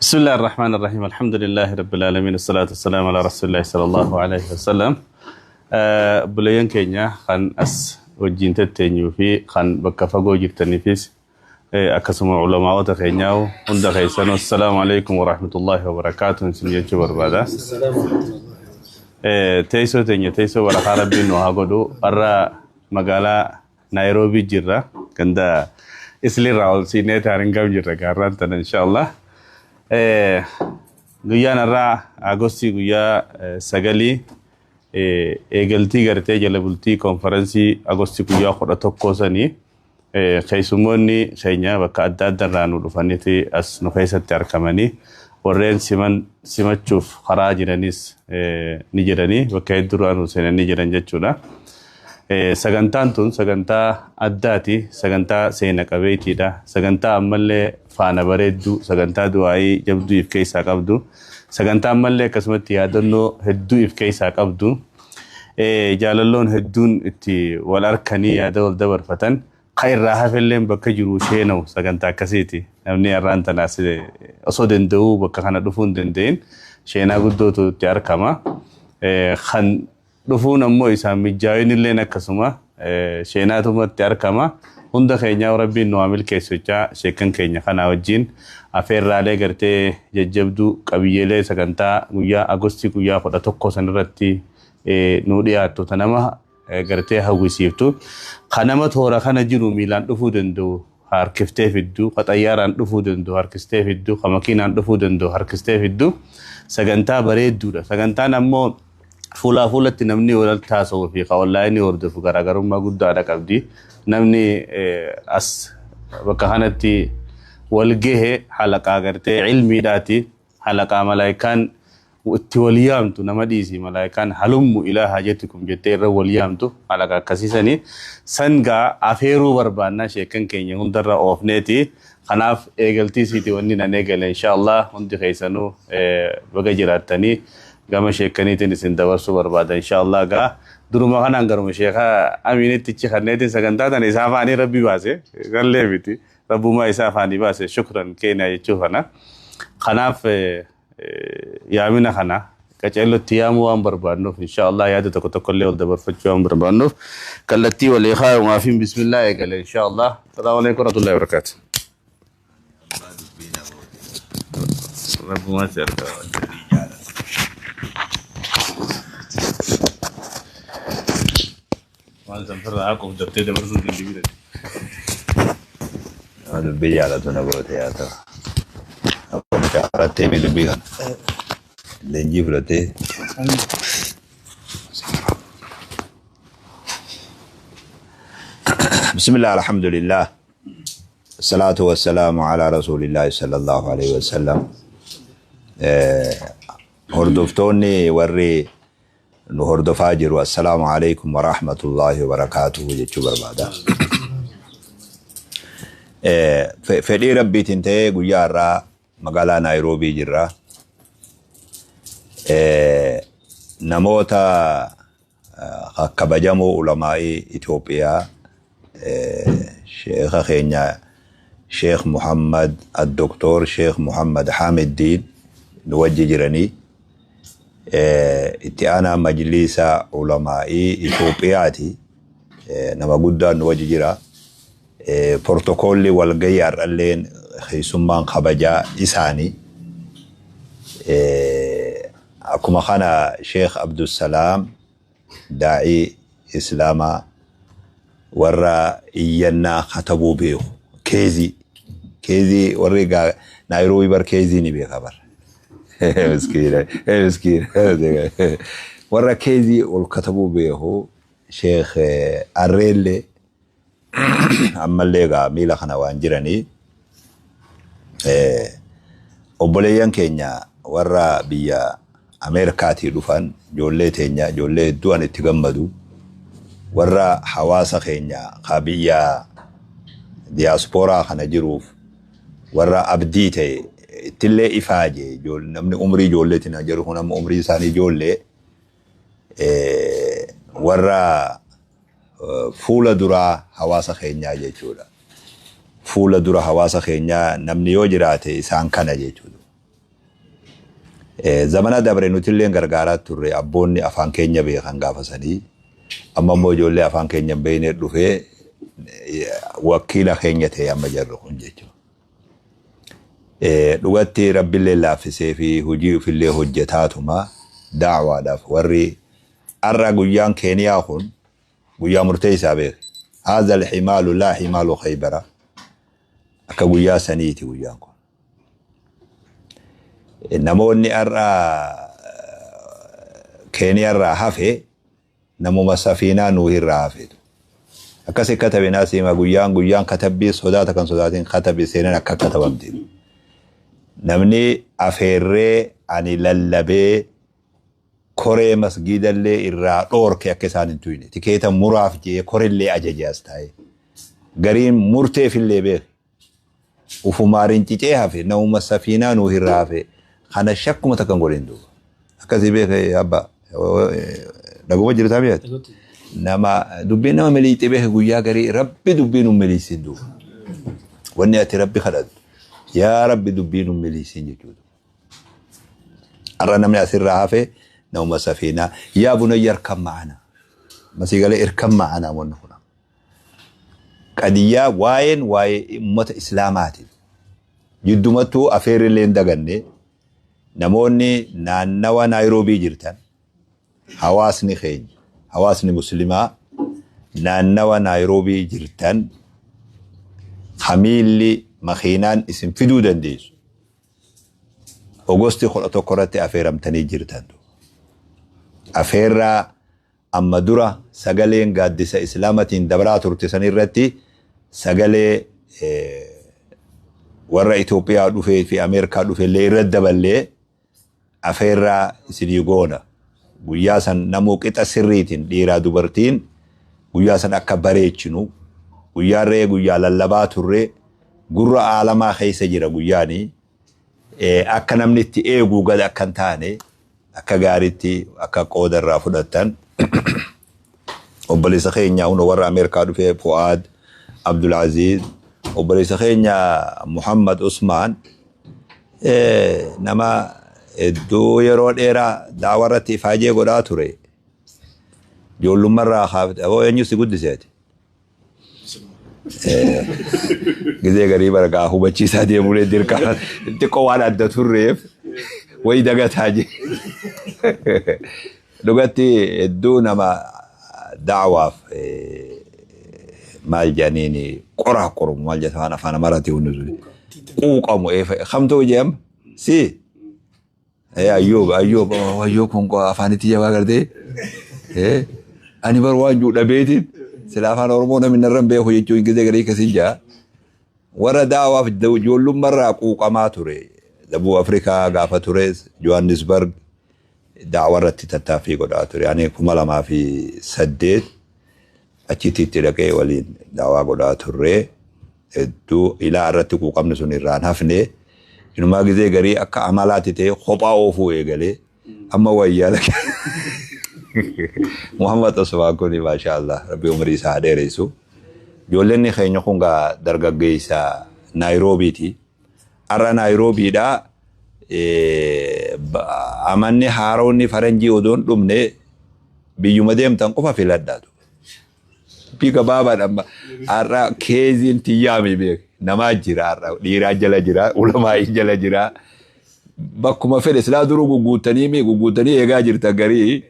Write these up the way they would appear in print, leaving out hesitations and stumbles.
بسم الله الرحمن الرحيم الحمد لله رب العالمين الصلاة والسلام على رسول الله صلى الله عليه وسلم. Buleeyyan keenya kan as wajjin tetteenyuu fi kan bakka fagoo jirtaniifis akkasuma ulamaa'ota keenyaa hunda keessanuu assalaamu alaikum warahmatullahi wabarakaatuh isin jechuu barbaada. Teessoo teenya teessoo barakaa rabbiin nu haa godhu. Har'a magaalaa Naayiroobii jirra. Ganda Islirraa ol siinee taaringam jirra gaarraan tana inshaallah. Guyyaan har'aa Agostii guyyaa 9 eegaltii gartee jala bultii konferansii Agostii guyyaa 11 sanii keessummoonni keenya bakka adda adda irraa nu dhufaniiti as nu keessatti argamanii warreen siman simachuuf karaa jiranis ni jiranii bakka hedduurraa nu seenanii jiran jechuudha. Sagantaan tun sagantaa addaati, sagantaa seena qabeettiidha, sagantaa ammallee faana bareedduu, sagantaa du'aayii jabduu if keessaa qabdu, sagantaa ammallee akkasumatti yaadannoo hedduu if keessaa qabdu, jaalalloon hedduun itti wal arkanii yaada wal dabarfatan, kan irraa hafelleen bakka jiru sheena'u sagantaa akkasiiti. Namni har'aan tanaas osoo danda'uu bakka kana dhufuu hin danda'in sheenaa guddootu itti argama. Kan dhufuun ammoo isaan mijjaa'in illeen akkasuma sheenaatumatti argama. Hunda keenyaa rabbiin nu haa milkeessu jechaa sheekan keenya kanaa wajjin afeerraalee gartee jajjabduu qabiyyeelee sagantaa guyyaa Agostii guyyaa 11 sanirratti nu dhiyaattu ta nama gartee hawwisiiftu kan nama toora kana jiru miilaan dhufuu danda'u harkiftee fiddu, ka xayyaaraan dhufuu danda'u harkistee fiddu, ka makiinaan dhufuu danda'u harkistee fiddu sagantaa bareedduudha. Sagantaan ammoo fuulaa fuulatti namni wal taasisuu fi ka onlaayinii hordofu garaagarummaa guddaadha qabdi. Namni as bakka kanatti wal gahe halaqaa gartee ilmiidhaati. Halaqaa malaayikaan itti wal yaamtu nama dhiisi malaayikaan halummu ilaa haajatikum jettee irra wal yaamtu halaqa akkasiisanii sangaa afeeruu barbaannaa sheekan keenya hundarra oofneeti. Kanaaf eegaltii siiti wanni nan eegale inshaallah hundi keessanuu baga jiraattanii gama sheekaniitiin isin dabarsuu barbaada inshaallah gaa duruma kanaan garuma sheekaa Amiinitti ichi kanneetiin sagantaa tana isaa afaanii rabbi baase gallee miti rabbumaa isaa afaanii baase shukran keenya jechuu kana. Kanaaf yaamina kana qaceellotti yaamuu waan barbaadnuuf inshaallah yaada tokko tokkollee wal dabarfachuu waan barbaadnuuf kallattii walii kaayumaafin bismillah eegale inshaallah. Salaamu alaikum warahmatullahi wabarakatuh. Rabbumaa si argaa. Maal sanfirraa haquuf daftee dabarsuu dandeenyu. Nama dubbii jaalatu na goote yaa ta'u. Akkuma shaarattee mi dubbii kana. Leenjii fudhatee. Bismillah, alhamdulillah. Salaatu wassalaamu ala rasuulillahi sallallahu alaihi wasallam. Hordoftoonni warri nu hordofaa jiru assalaamu alaikum wa rahmatullahi wa barakaatuhu jechuu barbaada. Fedhii rabbiitiin ta'ee guyyaa har'aa magaalaa Naayiroobii jirra. Namoota kabajamoo ulamaa'ii Itoophiyaa sheekha keenya Sheekh Muhammad Addoktor Sheekh Muhammad Hamiddiin nu wajji jiranii itti aanaa majliisa ulamaa'ii Itoophiyaati nama guddaan nu wajji jira. Portokoolli walgahii har'alleen keessummaan kabajaa isaanii. Akkuma kana Sheekh Abdusalaam daa'ii Islaamaa warra iyyannaa katabuu beeku. Keezii. Keezii warri egaa Naayiroobii bar keezii ni beeka bar. Miskiina. Miskiina. Warra keezii ol katabuu beeku Sheekh Arreellee ammallee egaa miila kana waan jiranii obboleeyyan keenya warra biyya Ameerikaatii dhufan ijoollee teenya ijoollee hedduu an itti gammadu warra hawaasa keenya ka biyya diyaaspooraa kana jiruuf warra abdii ta'e ittillee ifaaje namni umrii ijoolleetiin jiru kun amma umrii isaanii ijoollee warra fuula duraa hawaasa keenyaa jechuudha. Fuula dura hawaasa keenyaa namni yoo jiraate isaan kana jechuudha. Zamana dabre nutillee gargaaraa turre, abboonni afaan keenya beekan gaafasanii. Amma immoo ijoollee afaan keenya hin beekne dhufee wakiila keenya ta'e amma jarri kun jechuudha. Dhugatti Rabbillee laaffisee fi hojii ofillee hojjetaatuma da'waadhaaf warri har'a guyyaan Keeniyaa kun guyyaa murteessaa beeke. Haadha al-himaalu laa himaalu Khaybara. Akka guyyaa saniiti guyyaan kun. Namoonni har'a Keeniyaarraa hafe namuma safiinaa Nuuhirraa hafetu. Akkasi katabe naasima guyyaan katabbii sodaata kan sodaatiin katabe seenan akka katabamte. Namni afeerree ani lallabee koree masgiidallee irraa dhoorke akka isaan hin tuyne. Tikeeta muraaf jee korellee ajaje as taa'e. Gariin murteefillee beeke. Ufumaa rincicee hafe namuma safiinaa Nuuhirraa hafe. Kana shakkuma takka hin godhin duuba. Akkasii beeke abbaa. Dhaguma jirtaa mi'aati? Nama dubbiin nama miliixee beeke guyyaa garii Rabbi dubbiin nu miliisin duuba. Wanni ati Rabbi kadhattu yaa Rabbi dubbiin nu miliisin jechuudha. Har'a namni asirraa hafe namuma safiinaa yaa bunayya irkam ma'ana. Masii galee irkam ma'ana wanni kun. Qadiyyaa waa'een waa'ee uummata Islaamaati. Jiddumattuu afeerrillee hin daganne namoonni naannawa Naayiroobii jirtan hawaasni keenya hawaasni muslimaa naannawa Naayiroobii jirtan hamiilli makiinaan isin fiduu dandeessu. Ogosti 11 irratti afeeramtanii jirtan. Afeerraa amma dura sagaleen gaaddisa Islaamatiin dabraa turte san irratti sagalee warra Itoophiyaa dhufee fi Ameerikaa dhufe illee irratti daballee afeerraa isinii goona. Guyyaa san namuu qixa sirriitiin dhiiraa dubartiin guyyaa san akka bareechinu, guyyaa re'ee guyyaa lallabaa turre gurra aalamaa keessa jira guyyaanii akka namni itti eeguu gad akka hin taane akka gaariitti akka qooda irraa fudhattan. Obboleessa keenya hunda warra Ameerikaa dhufee Fu'aad Abdulaziz, obboleessa keenya Muhammad Usmaan nama hedduu yeroo dheeraa daawaa irratti ifaajee godhaa ture. Ijoollummarraa kaafte aboo eenyu si guddiseeti? Gizee garii bargaa hubachiisaa deemuulee dirqama xiqqoo waan adda turreef wayi dagataa jee. Dhugatti hedduu nama da'waaf maal jedhaniin qoraa qorumu maal jedhan afaan Amaaraatiin hundi sun quuqamu kamtu jedhama si Ayyoob Ayyoob Ayyoob kun afaanitti jabaa gartee ani bar waan jiru dhabeetiin sila afaan Oromoo namni narra hin beeku jechuun gizee garii akkasiin jaa warra da'waaf ijoollummarraa quuqamaa ture. Dabuu Afrikaa gaafa tures Johannesburg da'wa irratti tattaaffii godhaa ture. Ani 2008 achitti itti dhaqee waliin da'waa godhaa turre. Hedduu ilaa irratti quuqamni sun irraan hafne. Inumaa gizee garii akka amalaatti ta'e kophaa oofuu eegalee amma wayyaa lake. Muhammad Usmaan kun maasha Allah Rabbi umrii isaa haa dheeressu. Ijoolleen keenya kun gaa dargaggeessa Naayiroobiiti. Har'a Naayiroobiidhaa amanni haaronni faranjii odoo hin dhumne biyyuma deemtan qofa filadhaa. Dubbii gabaabaadha amma har'a keeziin tiyyaami beek namaa jira, har'a dhiiraa jala jira, ulamaa'ii jala jira, bakkuma fedhe silaa duruu gugguuttanii mi gugguuttanii eegaa jirta garii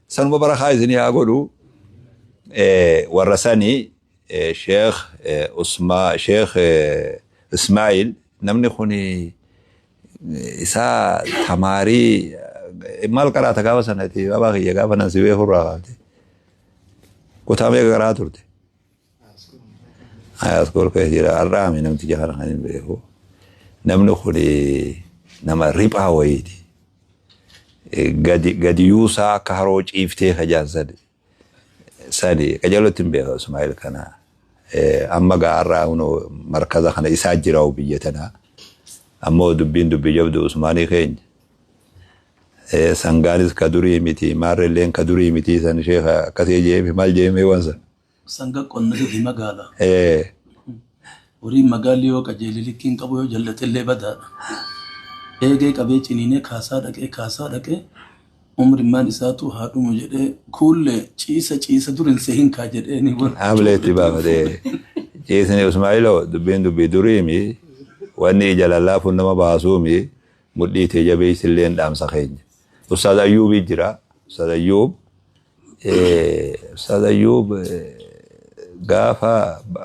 sanuma barakaa isinii haa godhu. Warra sanii Sheekh Usmaa Sheekh Ismaa'il namni kun isaa tamaarii maal qaraata gaafa sanati baabaa kiyya gaafa nan si beeku irraa kaafte kutaa meeqa qaraa turte? Askool keessa jira. Har'aami namticha kana kan hin beeku. Namni kun nama riphaa wayiiti. Gadi gadi yuusaa akka haroo ciiftee kajaan sadi. Sadi qajeelootti hin beeku Ismaa'eel kana. Amma gaarraa hunoo markaza kana isaa jira biyya tanaa. Ammoo dubbiin dubbii jabdu Usmaanii keenya. Sangaanis ka durii miti, maarrelleen ka durii miti, san sheekha akkasii jeeme maal jeeme waan san. Sanga qonna fi magaala. Horiin magaalli yoo qajeele likkiin qabu, yoo jallate illee badaadha. Eegee qabee ciniinee kaasaa dhaqee kaasaa dhaqee umrimmaan isaatu haa dhumu jedhee kuullee ciisa ciisa dur hin sehin kaa jedhee ni wal. Haamlee baafatee ciisni Ismaa'iloo dubbiin dubbii duriimi wanni ija lallaafuun nama baasuumi mudhii tee jabeessilleen dhaamsa keenya. Ustaaz Ayyuubii jira. Ustaaz Ayyuub Ustaaz Ayyuub gaafa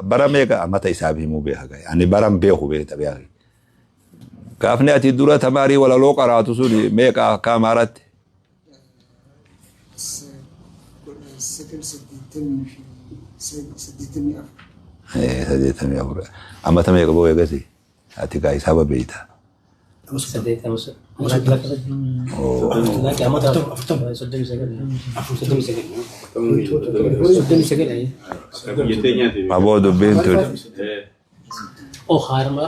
bara meeqa amata isaaf himuu beeka gahe. Ani baran beeku beekta beeka. Gaafni ati dura tamaarii walaloo qaraatu suni meeqa akka Amaaratti? 984. 84. Amata meeqa boo eegasi? Ati gaa isaaba beekta. 40. Aboo dubbiin tun. Oh, harma.